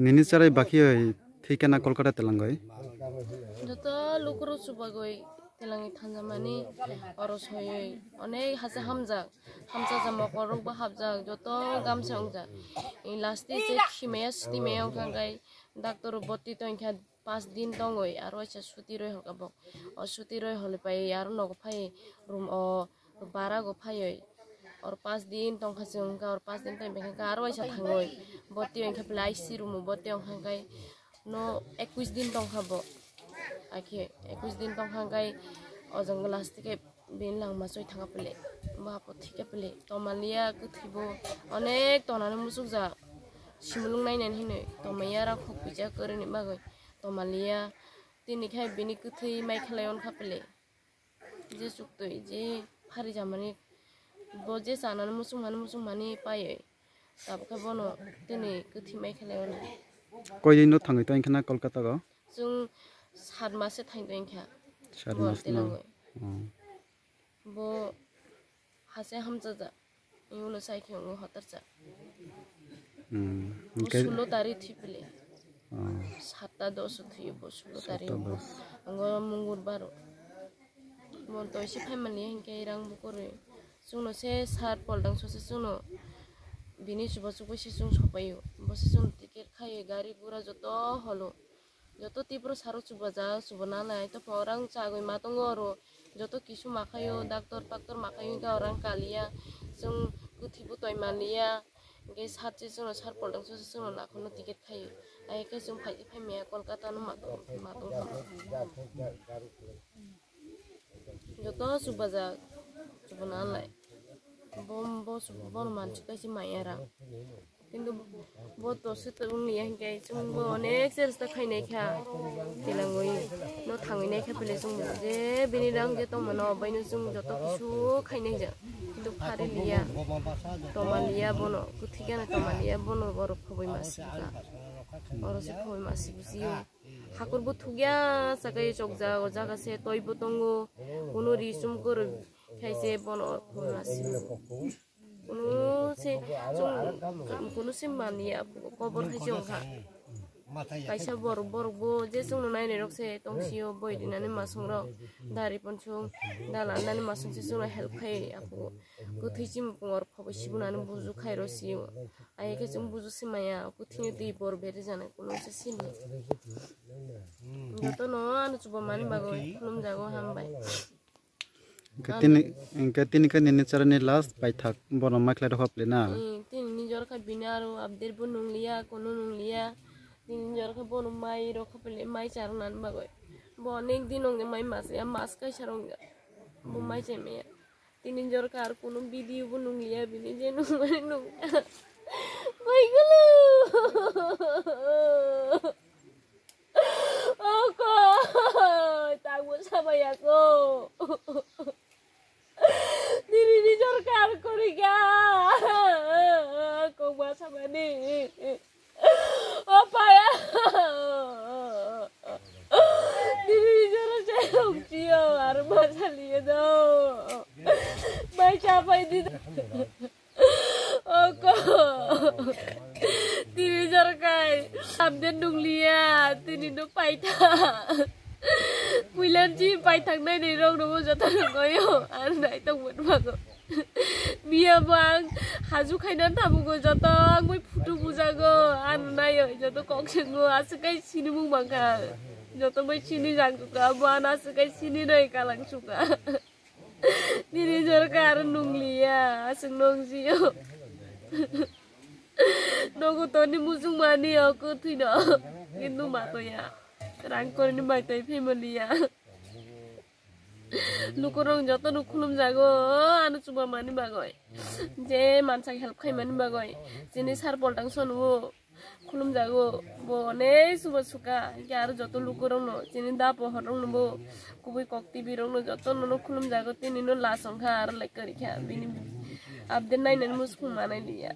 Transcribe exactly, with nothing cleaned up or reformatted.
Nini charai bakhi oi thikana Kolkata telangoi. Joto lukurok chubagoi telangoi thanjamani oro soyoi onek hasa hamjak, hamsa ja mokorok bo hapjak, joto gamsa wngjak. Last se khimaya stimaya wngkha khe doctor boti tongkha. Pas din tongoi aro waisa suti roi holka bo. O suti roi holi pai aro nogo phai room o bara go phaioi. Or pas din tongkha se wngkha, or pas din tong bai kha aro waisa thangoi. Boti wngkha pele I C room o boti wngkha khe no ekwis din tongkha bo. Akhe ekwis din tongkha khe ojong last khe bini langma choi thangkha pele. Bo hapo thikha pele. Tomaliya kwthwi bo onek tonani muchukjak. Simulung nainani hinwi tomaliya rang khok pijak kwrwini bagwi. Tomaliya tini khai bini kwthwi mai khlai onkha pele. Je chuktwi je phari jamani bo je chanani muchungmani muchungmani paioi. Tabukhe bono tini kwthwi mai khlai ono. Koi din no thangwi tongkha na Kolkata go? Chwng sat mase thangwi tongkha. Sat mas no. Bo hase hamjaja. Ulo sai khe ngo hotarcha. Hmm. Bo sulo tari thwi pele. Oh. Satta dos thwi bo sulo tari. Satta dos. Ngo mungur baro. Mon to isi phaimani hinkhe rang bukurwi. Chwngno se sar poldang sose chwngno bini chuba chukbai se chwng sopaio. Bo se chwngno ticket khai gari gura joto holo. Joto Tripura saro chubajak, chubana lai to phang orang chagwi ma tongo oro. Joto kisu makhayo, doctor, doctor makhayo, hinkhe orang kaliya. Chwng kwthwi bwtwi manliya. Hinkhe sat se chwngno sar poldang sose chwngno nakhorno ticket khai. Ai khe chwng phai phai maya Kolkata no ma tong, ma tong. Joto chubajak, chubana lai. Bo, bo, bo manchuk kaisa maya rang. Kintu bo to se to wngya hinkhe chwng bo onek chesta khainai kha. Tilangwi no thangwi nai kha pele chwng bo je bini rang je tongmano bai no chwng joto kisu khainai ja. Kintu phari liya, toma liya bono, kwthwi gana toma liya bono borok khoboi ma sika. Oro se khoboi ma sibisi. Hakur bo thukya sakai chokjak, o jaga se toi bo tongo, kunu ri sum kwrwi khai se bono phunga si. Kunu se chung, kunu se mani ya kobor khai se ongkha. Kaisa borok, borok bo je chwngno nainai rok se tong sio, boi rinani masong rok, dari ponsong, dala nani masong se chwngno help khai apu. Kwthwi chimung pung oro phoboi sibunani buju khai ro sio. Ai khe chwng buju simaya, kwthwini twi bor beri jani kuno se sini. Jotono ano chuba mani bagwi khulumjago, hambai. Hwnkhe tini, hwnkhe tini khe nini chwraini last paithak bono ma khlai rw phle na? Ee, tini ni jor kha bini aro update bo nungliya, kuno nungliya. Tini ni jor kha bono mai rw kha phle, mai charwnani bagwi. Bo onek din ongya mai mas ya, mas kaisa rw ongya. Bo mai chaimaya. Tini jor kar kunu video bo nungliya bini je nungmani nungya. Baigulu. Oko. Tangbo sabayako. Tini ni jor kar koriga. Kongma samani. O paya. Diri jora jai hong chiyo, ar ma chaliye do. Mai cha pai di. Oko. Diri jora kai. Samde nungliya, tini no paita. Puilan chi paithak nai ni rong no joto no goyo. Ar nai tong mut bago. Biya bo ang haju khaina tabukgo joto ang bai photo bujago, ano naio joto kok swngo, aswk kai sinimung mankha, joto bai sini jang kha, bo ano aswk kai sini nai kalang sukha. Nini jorka aro nungliya, aswk nung sio. Nogo toni muchung mani o kwthwino, kintu matoya, rang korini bai tei family ya. Lukurok jotono khulumjago, ano chubamani bagwi. Je mansa help khaimani bagwi. Chini sir Poltang Sonu o khulumjago, bo onek chuba suka. Hwnkhe aro joto lukurokno, chini da pohorrokno bo kubui kok T V rokno jotono khulumjago, tinino last wngkha aro like kwrwikha. Bini update nainani muchung manai liya.